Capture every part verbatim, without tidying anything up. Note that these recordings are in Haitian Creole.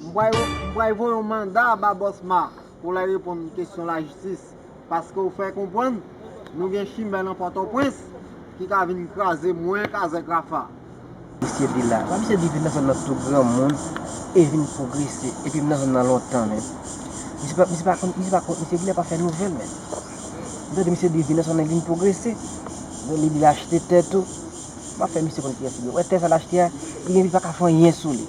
M pral, m pral voye yon manda ba Bòs Ma pou l al reponn kesyon lajistis, paske w fè konprann nou gen chimè nan Pòtoprens ki ka vin kraze mwen, Kazèk Rafa. Misye di la, pa misye di vin nan zòn nan tou granmoun e vin pwogrese, epi m nan zòn nan lontan, men. Misye pa, misye pa konn, misye pa konn, misye genlè pa fè nouvèl, men. M tande misye di vin nan zòn nan vin pwogrese, men li di l achte tè tou. M ap fè misye konn kiyès li ye. Ou wè tè sa l achte a, li gen, li pa ka fè anyen sou li.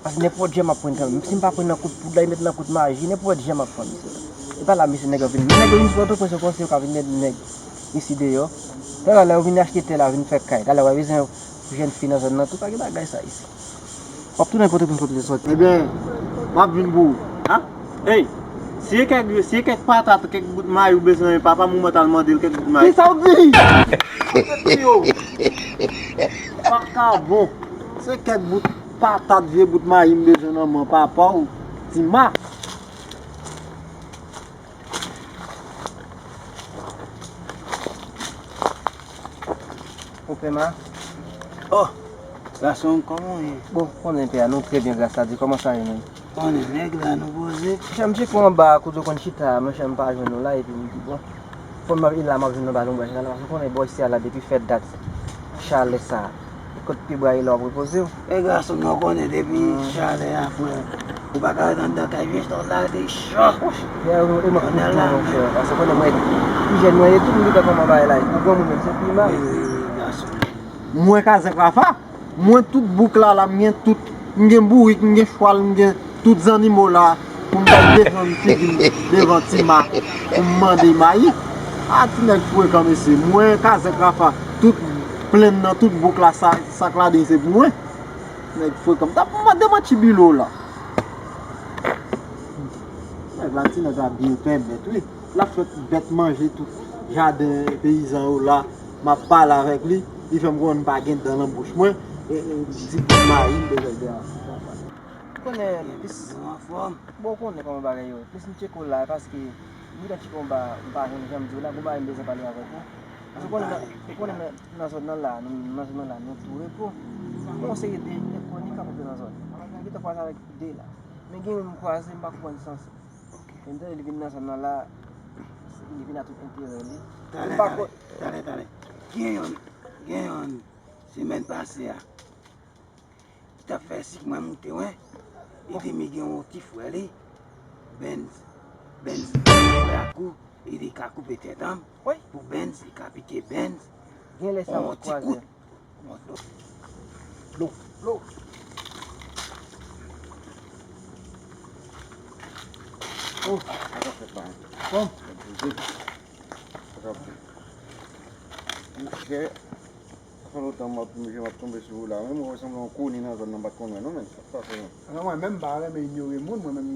Paske nenpòt jan m ap pran kanmenm. Si m pa pran nan kout poud la, li met nan kout maji, nenpòt jan m ap pran misye. E pa la misye nèg yo vin. Nèg yo vin sou Pòtoprens ankò, se yo ka vin met nèg isi deyò. Talè lè yo vin achte tè la, vin fè kay. Talè w a bezwen pou jèn fi nan zòn nan, tou pa gen bagay sa isi. W ap tounen Pòtoprens kote w te sòti. Ebyen, m ap vin pou ou. Ha? Ey, si e kèk, si e kèk patat, kèk bout mayi ou bezwen, papa m ou mèt al mande l kèk bout mayi. Kisa w di? Yo, pa ka bon. Se kèk bout patat, vye bout mayi m bezwen nan men papa w, Tima. Ou fè ma? Oh, gason, kòman w ye? Bon, konnen pè a, nou trè byen, gras a Dye. Kòman sa ye menm? Konnen nèg la, nou poze. Chè, m cheke anba, kote w konn chita, men chè, m pa jwenn ou la, epi m di, bon, fò m ap, e la m ap jwenn anba lonbraj la, paske w konnen bò isi a la, depi fè dat, chalè sa, kot pye bwa e la w ap repoze w. E gason m nan konnen depi chalè a, frè. Ou pa ka ret anndan kay vye, tan la te cho. Yè, e mwen k tout mwen, monchè. Paske konnen mwen, pi jèn mwen ye tou, m gentan kòman bagay la. Pou granmoun menm, se pi mal. Wi, wi, wi, gason. Mwen Kazèk Rafa, mwen tout bouk la, la, m gen tout, m gen bourik, m gen chwal, m gen tout zannimo la. Pou m t al defann figi m devan Tima, pou m mande mayi. A, ti nèg frekan, mesye. Mwen, Kazèk Rafa, tout plenn nan, tout bouk la, sa, sa k ladan se pou mwen. Nèg frekan. M t ap mande mwen ti bilo la. Nèg la, ti nèg la byen pèmèt, wi. L ap fè bèt manje tout jaden peyizan yo la. M ap pale avèk li. Li fè m konprann m pa gen dan nan bouch mwen. E, e, di bout mayi, m bezwen de a. Konnen plis. Anfòm. Bon, ou konnen kòman bagay yo ye. Plis m tcheke w la, paske m gentan tcheke w anba, m pa jwenn jan m di w la, gon bagay m bezwen pale avèk ou. Paske ou konnen nan, ou konnen nan, nan zòn nan la, nou, nan zòn nan la, nou tou repo. Gen yon seri de, de kòni k ap antre nan zòn. M gentan kwaze avèk de la. Men gen youn m kwaze, m pa konprann sans li. Men m tande li vin nan zòn nan la, li vin a tout enterè li. Talè, talè, talè, talè. Gen youn, gen youn, semèn pase a. Li t ap fè sik mwen moute, wen. Li di m li gen yon ti frè li, Benz. Benz, frè Kakou. Li di ka koupe tèt an. Wi. Pou Benz, li ka pike Benz. Gen lè sa yon ti kout. Dlo, dlo. Oh, sa ka fèt la. Bon. Sa ka fèt. Monchè. Sa fè lontan m ap, m ap tonbe sou ou la. Menm ou wè sanble yon koni nan zòn nan, m pa t konn wè non, men sa k pase non. Non, mwen menm m pa renmen inyore moun, mwen menm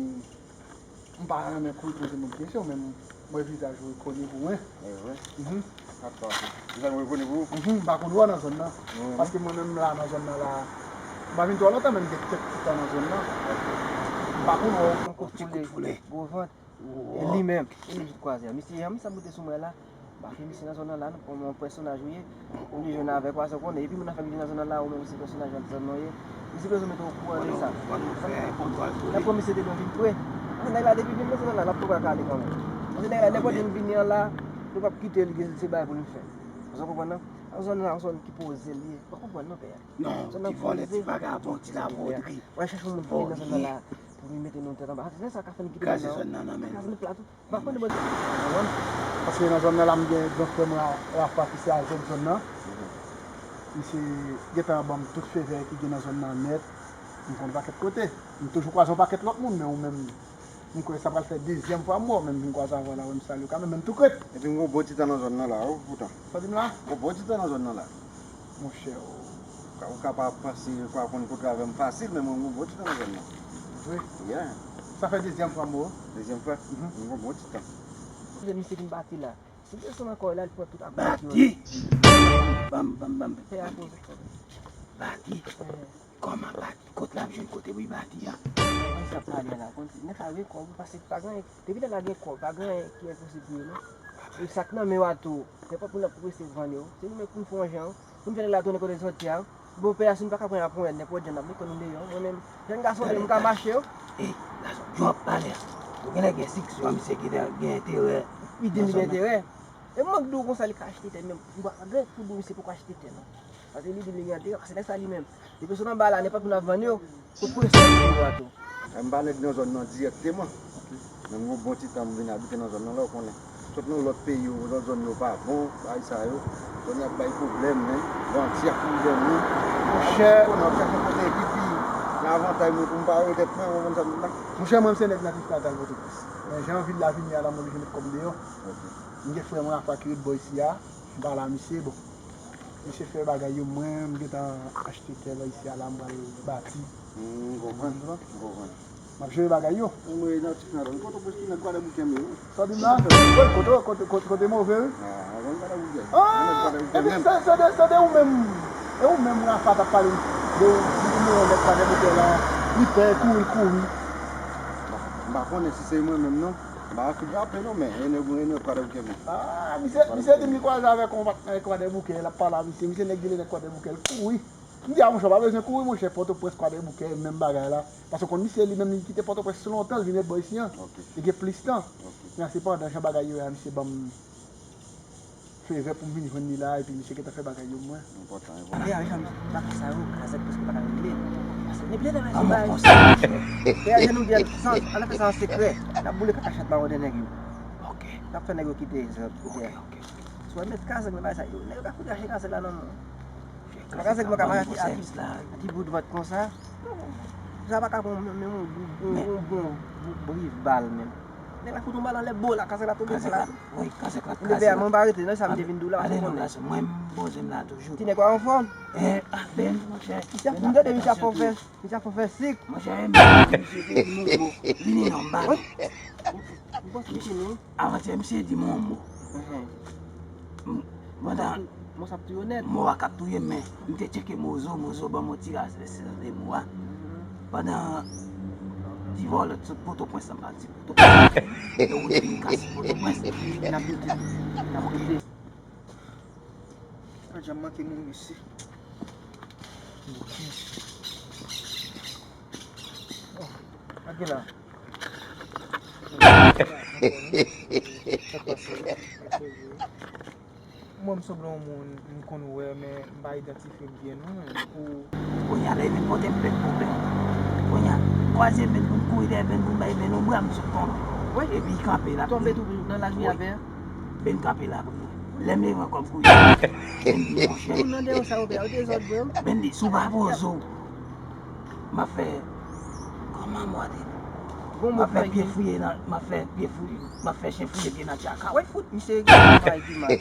m pa renmen kou poze moun kesyon, men m wè vizaj ou rekoni pou mwen. Evre? Mhm. Sa k pase? Vizaj mwen rekoni pou ou? Mhm, m pa konn wè w nan zòn nan. Mhm. Paske mwen menm la, nan zòn nan la, m pa vin twò lontan, men m gen kèk ti tan nan zòn nan. M pa konn wè w. Yon kout foule, gwo vant. E li menm, e li tout kwaze a. Misye, jan misye ap moute sou mwen la, m pa fè misye nan zòn nan la, non, kòman yon pèsonaj ou ye, ou vle jwenn avèk ou, sa w konnen. Epi moun nan fè misye nan zòn nan la, ou menm se pèsonaj nan zòn nan ye. Misye bezwen mete w okouran de sa. N ap pran misye de lwen vin pre. Paske nèg la depi vin nan zòn nan la, l ap poko ka ale kanmenm. Paske nèg la, nenpòt jan l vini an la, nou p ap kite l, gen se bagay pou l fè. Ou konprann non? Nan zòn nan, yon zòn ki poze l ye. Ou konprann non, pè a? Non, ti vòlè, ti vagabon, ti lavwodri. W al chache yon moun ki vin nan zòn nan la pou vin mete nou tèt anba. Se sa k ap fè n kite zòn nan. Kraze zòn nan, nan men nou. Kraze nou plat tou. M pa konn de bò. Paske nan zòn nan la, m gen gran frè mwen, Rafa, ki se ajent zòn nan. Misye gentan ban m tout fevè ki gen nan zòn nan nèt. M konn pakèt kote. M toujou kwaze yon pakèt lòt moun, men ou menm, m kwè sa pral fè dezyèm fwa m wè w, men m vin kwaze avè w la, wè m salye w kanmenm, men m tou krèt. Epi m gen yon bon ti tan nan zòn nan la, wi, poutan. Sa w di m la? Yon bon ti tan nan zòn nan la. Monchè, ou ka, ou ka pa panse, ou ka konn kote avè m fasil, men mwen, m gen yon bon ti tan nan zòn nan. Vre? Yeah. Sa fè dezyèm fwa m wè w. Dezyèm fwa? Mhm. M gen yon bon ti tan. Se misye ki m bati la. Si desann ankò la, li pran tout ak bati. Bam, bam, bam. Fè a poze kò. Bati. Eh. Kòman bati? Kot l ap jwenn kote pou l bati a? Mwen sa pale la, konn si nèg la gen kòb, paske pa gen, depi nèg la gen kòb, pa gen anyen ki enposib pou yo non. E sa k nan men w a tou, nenpòt moun ap prese vann yo. Se nou menm pou n fè yon jan, pou n fè nèg la tounen kote l soti a. Bopè a, si nou pa ka pran l a ponyèt, nenpòt jan n ap mete kò nou deyò. Mwen menm, jèn gason menm, m ka mache yo. Ey, gason, jan w ap pale a. Ou genlè gen sik sou misye ki gen enterè. Li di m li gen enterè. E mwen k di w konsa, li ka achte tè, men m pa regrèt pou di w misye poko achte tè non. Paske li di m li gen enterè, paske nèg sa li menm, depi sot anba la, nenpòt moun ap vann yo, pou prensip li yo a tou. M pa nèg nan zòn nan dirèkteman. Men m gon bon ti tan m vin abite nan zòn nan la, ou konnen. Sot nan lòt peyi yo, lòt zòn yo pa bon, bagay sa yo. Zòn y ap bay pwoblèm, men. Bandi ap mouri dèyè nou. Monchè. Konnen w ap chèche kote ki pi gen avantay mwen pou m pare tèt mwen, ou konprann sa m di la? Monchè, mwen, m se nèg Natif Natal Pòtoprens. Men jan vil la vini a la, mwen oblije met kò m deyò. Ok. M gen frè mwen Rafa ki ret bò isi a, m pale a misye, bon. Misye fè bagay yo, mwen, m gentan achte tè bò isi a la, m pral bati. Hmm, m konprann. M konprann. M ap jere bagay yo. Mwen, mwen, nan ti nan Pòtoprens ki nan Kwadèboukè m ye, wi. Sa w di m la? Wi, kote, kote, kote, kote move, wi. Ah, mwen Kwadèboukè. Ah, mwen Kwadèboukè epi menm. Se, se de, se de ou menm. E ou menm, Rafa, t ap pale de ou, di nou yon nèg Kwadèboukè la, li pè, kouri, kouri. M pa konnen si se mwen menm, non. M pa ka frape non, men e nèg, e nèg Kwadèboukè menm. Ah, misye, misye di m li kwaze avèk yon patnè Kwadèboukè, l ap pale a misye, misye nèg di li nèg Kwadèboukè, l kouri. M di a monchè, w pa bezwen kouri monchè, Pòtoprens, Kwadèboukè, menm bagay la. Paske w konn misye li menm li kite Pòtoprens sou lontan, l vin ret bò isi an. Ok. Li gen plis tan. Ok. Men sepandan, jan bagay yo ye a, misye ban m fevè pou m vin jwenn li la, epi misye gentan fè bagay yo mwen. Enpòtan, enpòtan. Pè a, jan bagay sa yo, kazèk prèske pa ka regle. Paske ni plede nan sou bagay. Pè a, jan nou di a, san, ann fè sa an sekrè. N ap boule kakachat mawon de nèg yo. Ok. N ap fè nèg yo kite zòt. Ok, ok. Si w met kazèk nan bagay sa yo, nèg yo ka fout rache kazèk la nan men w. Kazèk mwen ka mache ak ti bout vant konsa. Sa pa ka bon, men yon bon, yon bon, bon briv bal menm. Nèg la fout yon bal anlè bo la, kazèk la tonbe konsa. Wi, kazèk la kraze. Leve a, mwen pa rete nan sa m te vin di w la, paske konnen. Mwen m poze m la toujou. Ti nèg w anfòm? Eh, a pèn, monchè. Misye ap, m tande misye ap fè, misye ap fè sik. Monchè, misye te di m yon mo. Vini non, m ba. Wi. M panse misye non. Avantyè, misye di m yon mo. Mhm. M, pandan Mo sa ap touye w nèt. Mo a k ap touye m, men m te tcheke Mozo, Mozo ban m yon ti ras vèsè de mo a. Mhm. Pandan ti vòlò t sot Pòtoprens, sa m pa di Pòtoprens. E wout vin kase Pòtoprens. N ap doute tou. N ap doute. Pa janm manke moun, mesye. Bon, gade la. Mwen, m sanble yon moun m konn wè, men m pa idantifye m byen non, men pou Kounye a la, epi pote m plen pwoblèm. Kounye a, m kwaze bèn pou m kouri dèyè bèn pou m bay bèn yon bra, m sot tonbe. Wi. Epi l kanpe la. Tonbe tou nan lari avè. Bèn kanpe la, wi. Lè m leve ankò m kouri. Bèn di, monchè. Moun nan deyò sa yo, yo dezòd, bro. Bèn di, si w pa poze w, m ap fè, kòman m ap di? M ap fè pye fouye nan, m ap fè pye fouye, m ap fè chen fouye pye nan tchaka w. Wi, fout, misye bay di mal.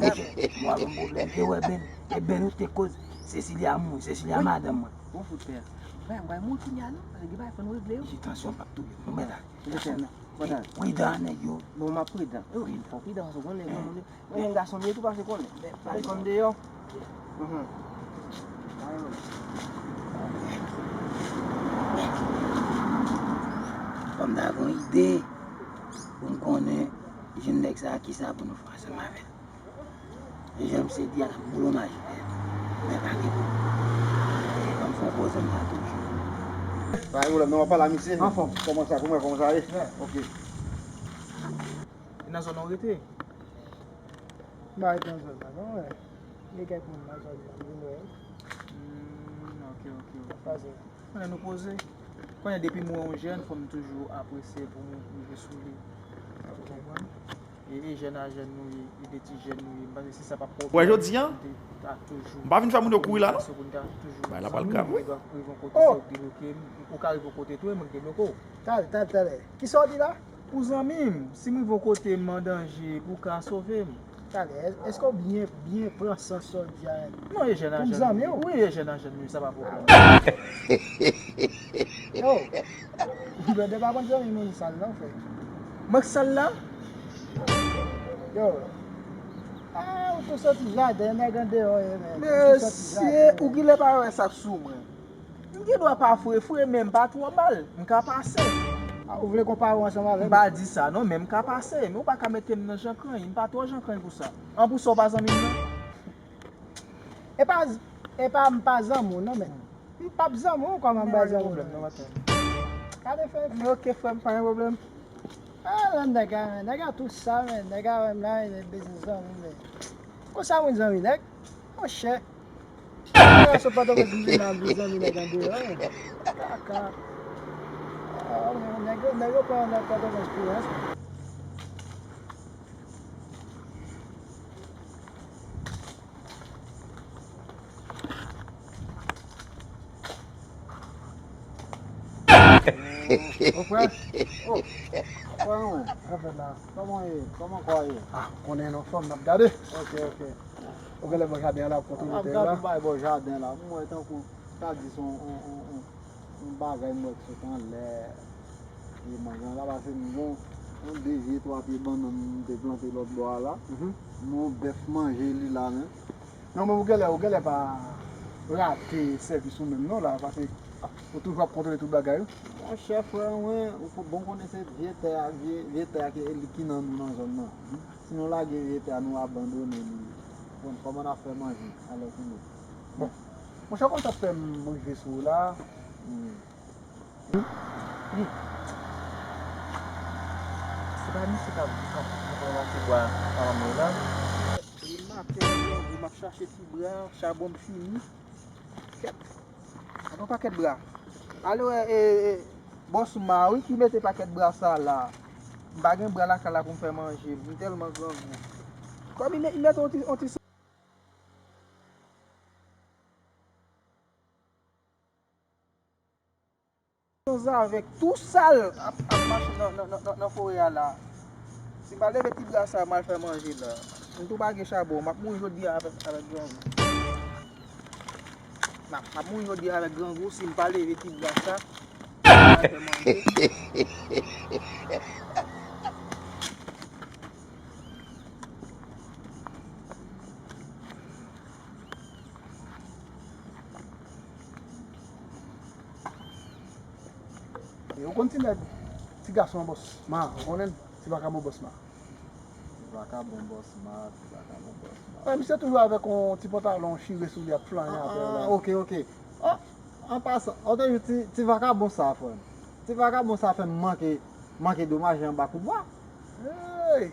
Monchè, mwen avè yon pwoblèm. E wè, bèn, e bèn ou te koz, Cecilia mouri, Cecilia madanm mwen. Bon fout pè. Bay, bay moun kounye a non, paske gen bagay fò nou regle yo. Ti tansyon p ap touye m. Mwen la. Pridan nèg yo. Bon, m ap pridan. Fò pridan, paske w konnen, granmoun, mwen menm gason m ye tou, paske w konnen. Bay konn deyò. Mhm. Fò m ta gon ide pou m konnen jèn nèg sa a kisa pou nou fè ansanm avè l. Jan misye di a, l ap boule w maji. Men pa gen pwoblèm. Ban m fè yon poze m la toujou. Pa gen pwoblèm, non, w ap pale a misye. Anfòm. Kòman sa, kòman, kòman sa ye? Ok. E nan zòn nan w rete? M pa rete nan zòn nan, non, men. Gen kèk moun nan zòn nan, m vin wè. Hmm, ok, ok, ok. Sa pase. Konnen nou poze. Konnen depi m wè yon jèn, fò m toujou apresye pou m rive sou li. Ou konprann? E, e jèn a jèn nou ye, e de ti jèn nou ye. M panse si sa p ap pwoblèm. Wè, jodi a, m pa vin fè moun yo kouri la, non. Bagay la pral grav, wi. Rive yon kote, se ou k debloke m, ou ka rive yon kote tou, e mwen k debloke w. Talè, talè, talè. Kisa w di la? Pou zanmi m, si m rive yon kote m an danje, pou w ka sove m. Talè, èske w byen, byen pran sans sa w di a? Non, e jèn a jèn nou ye. Wi, e jèn a jèn nou ye, sa pa pwoblèm. Yo, Brother, pa pran zanmi moun sal non, frè. Mwen k sal la? Yo. Ah, ou tou soti jaden, nèg andeyò ye, men. Mesye, ou genlè pa wè sa k sou mwen. M gen dwa pa fre fre, men m pa twò mal. M ka pase. Ah, ou vle konpare w ansanm avè m? M pa di sa non, men m ka pase. Men ou pa ka mete m nan jankany. M pa twò jankany pou sa. An pou sa w pa zanmi m nan. E pa, Epa m pa zanmi w non, men. M p ap zanmi w kòman m pa zanmi w. Gade fè. Men ok, frè m, pa gen pwoblèm. Ah, nèg a, nèg a tou sa, men. Nèg a menm la, li bezwen zanmi, men. Konsa moun zanmi nèg? Monchè. Nèg a sot Pòtoprens vin la, vin zanmi nèg andeyò, men. Kaka. Ah, nèg yo, nèg yo pran nèg Pòtoprens pou rès. Ô, frè. Ô, frè mwen. Sa fèt la? Kòman ye? Kòman kò a ye? Ah, konnen non, fò m n ap gade. Ok, ok. Ou genlè bò jaden an la, ou kontwole tè a la. M ap gade yon bagay bò jaden la. M wè tankou, ta di se yon, yon, yon, yon, yon bagay m wè ki sot anlè pye manzè an la, paske m gon yon de vye twa pye bannann m te plante lòt bò a la. Mhm. M wè yon bèf manje li la menm. Non, men ou genlè, ou genlè pa rate sèvis ou menm non la, paske ou toujou ap kontwole tout bagay wi. Monchè, frè mwen, ou ko-, bon konnen se vye tè a, vye, vye tè a ki, ki nan nou nan zòn nan. Si nou lage vye tè a, nou abandone li. Bon, kòman n ap fè manje alè kounye a? Bon. Monchè, konn sa k fè m rive sou ou la. Hmm. Hmm. Se pa misye k ap, k ap, k ap ranmase bwa pa manman la? Li maten, li leve, m ap chache ti bra, chabon m fini. Kèt. Ak yon pakèt bra. Ale wè, e, e, bòs Ma wi ki mete pakèt bra sa la. M pa gen bra lakay la pou m fè manje. M tèlman grangou. Kòm li met, li met yon ti, yon ti zanzavèk tou sal ap, ap mache nan, nan, nan, nan, nan forè a la. Si m pa leve ti bra sa, m al fè manje la. M tou pa gen chabon, m ap mouri jodi a avèk, avèk grangou. M ap, m ap mouri jodi a avèk grangou si m pa leve ti bra sa, m al fè manje. E ou konn ti nèg, ti gason an bòs Ma, ou konnen l? Ti vakabon bòs Ma. Ti vakabon bòs Ma, ti vakabon bòs Ma. Wè, misye toujou avèk yon ti pantalon chire sou li ap flanyen atè la. Ah, ok, ok. Oh, an pasan, ou te di ti, ti vakabon sa, frè m. Ti vakabon sa fè m manke, manke domaje anba koubwa. Hey!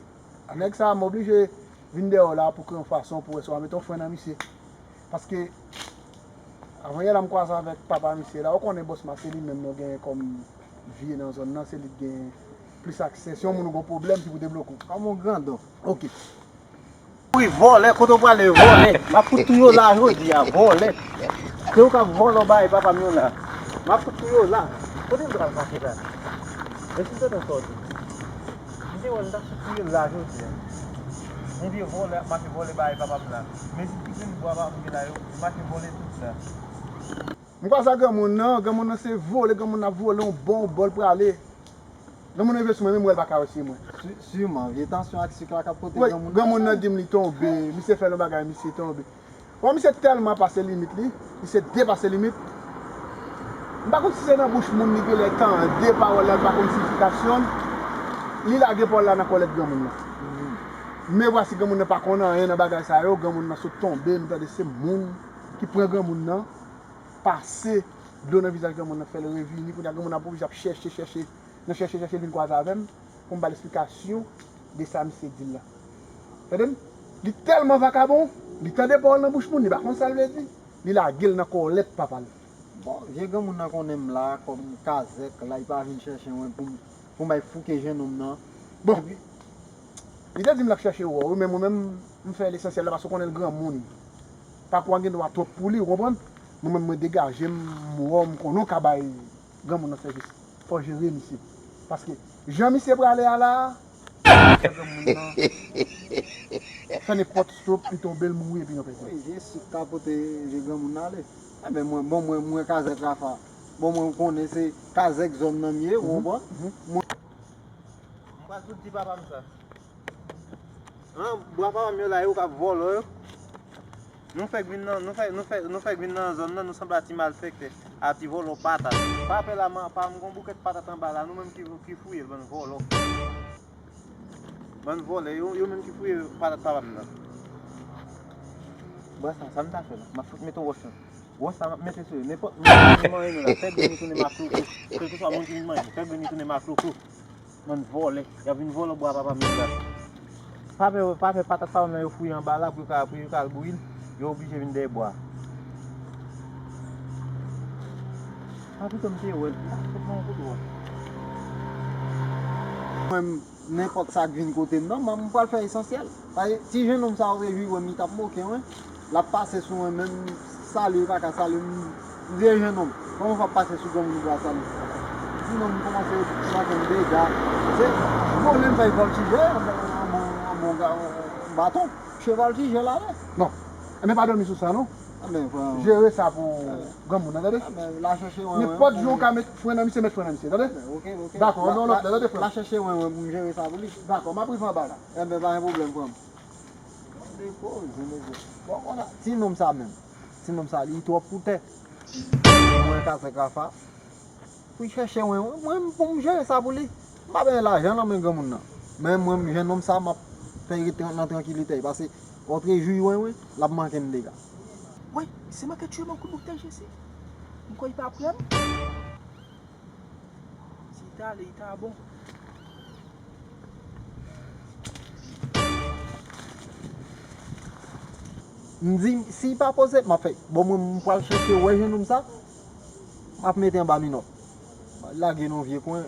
Nèg sa a, m oblije vin dèyè w la pou kreye yon fason pou wè si w a mete yon fren nan misye. Paske, avanyè la, m kwaze avèk papa misye la. Ou konnen bòs Ma se li menm nou genyen kòm vye nan zòn nan, se li k gen plis aksè. Si yon moun ou gen pwoblèm, se pou debloke w. Kòm yon grandon. Ok. Wi, vòlè, kote w prale, vòlè? M ap fout touye w la jodi a, vòlè. Se ou k ap vòlè yon bagay papa m yo la. M ap fout touye w la. Kote m pral mache la? Mesye, tande sa w di. M te wè l, m t ap fout touye l la jodi a. Yon vye vòlè ap mache vòlè bagay papa m la. Mezi ki grenn bwa papa m gen la yo, li mache vòlè tout sa. M kwaze ak granmoun nan, granmoun nan se vole, granmoun nan ap vole yon bon bòl prale. Granmoun nan rive sou mwen, menm wè l pa ka wè se mwen. Si-, siman, vye tansyon ak sik la k ap pote granmoun nan. Wi, granmoun nan di m li tonbe, misye fè l yon bagay, misye tonbe. Bon, misye tèlman pase limit li, misye depase limit. M pa konn si se nan bouch moun li genlè tande pawòl la, li pa konn siyifikasyon l. Li lage pawòl la nan kòlèt granmoun nan. Me vwasi granmoun nan pa konn anyen nan bagay sa yo, granmoun nan sot tonbe, m tande se moun ki pran granmoun nan, pase dlo nan vizaj granmoun nan, fè l revini, kounye a granmoun nan ap oblije ap chèche, chèche, nan chèche, chèche, l vin kwaze avè m, pou m ba l esplikasyon de sa misye di l la. Tande m? Li tèlman vakabon, li tande pawòl nan bouch moun, li pa konn sa l vle di. Li lage l nan kòlèt papa l. Bon, vye granmoun nan konnen m la kòm kazèk la, li pa vin chèche mwen pou m, pou m bay fouke jennonm nan. Bon. Epi li te di m l ap chèche wè w, men mwen menm, m fè lesansyèl la paske w konnen l granmoun. Pakou a gen dwa twòp pou li, ou konprann? Mwen menm, mwen degaje m, m wè w, m konnen w ka bay granmoun nan sèvis. Fò w jere misye. Paske jan misye prale a la, fè granmoun nan fè nenpòt stop, li tonbe, l mouri, epi nou pèdi. Wi, vye sik ka pote vye granmoun nan ale. Enben, mwen, bon, mwen, mwen kazèk Rafa. Bon, mwen, m konnen se kazèk zòn nan m ye, ou konprann? Mwen, m pral tout di papa m sa. An, bwa papa m yo la, yo k ap vòlò yo. Nou fèk vin nan, nou fèk, nou fèk, nou fèk vin nan zòn nan, nou sanble a ti malfektè, a ti vòlò patat. Pa pè la, man, pa m gon boukèt patat anba la, nou menm ki, ki fouye l, bann vòlò. Bann vòlè, yo, yo menm ki fouye patat papa m nan. Bwa sa, sa m ta fè la? M ap fout mete yon wòch nan. Wòch sa, m ap mete sou yo. Nenpòt moun ki vin manyen nou la, fè grenn li tounen maklouklou. Kèlkeswa moun ki vin manyen nou, fè grenn li tounen maklouklou. Bann vòlè, y ap vin vòlò bwa papa m yo la. Pa fè, pa fè patat pa m nan yo fouye anba la pou yo ka, pou yo ka al bouyi l. Yo oblije vin dèyè bwa. A pito m te wè l, m pa fout nan yon kout wòch. Mwen, nenpòt sa k vin kote m nan, m pral fè esansyèl. Paske ti jennonm sa yo te jwi wè m, li t ap moke mwen. L ap pase sou mwen, menm salye li pa ka salye m. M vye jennonm, kòman w ap pase sou granmoun pou w salye? Sinon, m kòmanse manke m dega. Se vole m fè vòltije, anba yon baton. Cheval tije l ale. Non. Enben, pa dòmi sou sa, non. Jere sa pou granmoun nan, tande? Anben, la chèche mwen. Nenpòt jou w ka met fren nan misye, met fren nan misye, tande? Dakò, anben yon lòt lè, tande, frè m? La chèche mwen, mwen, pou m jere sa pou li. Dakò, m ap rive anba la. Enben, pa gen pwoblèm, frè m. Depoze, mesye. Bon, konsa, ti nonm sa menm. Ti nonm sa, li twòp pou tè. Mwen ka fè kafa. Pou l chèche mwen, mwen, pou m jere sa pou li. M pa bezwen lajan nan men granmoun nan. Men mwen, jennonm sa, m ap fè l ret nan trankilite l. Paske, otre jou li wè mwen, l ap manke m dega. Woy, se manke tchwe m an kout boutèy Jezi. M kwè li pa prè m. Si li ta ale, li ta bon. M di, si l pa poze, m ap fè. Bon, mwen, m pral chèche wè jennonm sa. M ap mete anba minòt. M lage nan yon vye kwen.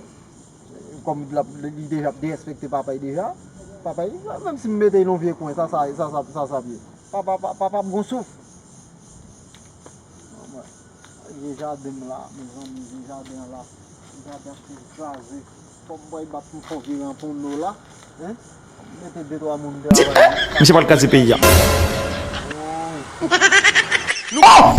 Kòm l ap, li deja ap derespekte papa l deja. Papa l, menm si m mete l nan yon vye kwen, sa, sa, sa, sa, sa, sa ap ye. Papa, pa, papa ap gon souf. Vye jaden m la, mezanmi, vye jaden an la. Vye jaden ap fin kraze. Fò m bwè bat pou m fè yon vye ranponno la. Hein? Mete de twa moun travay. Misye pral kraze peyi a. Oh!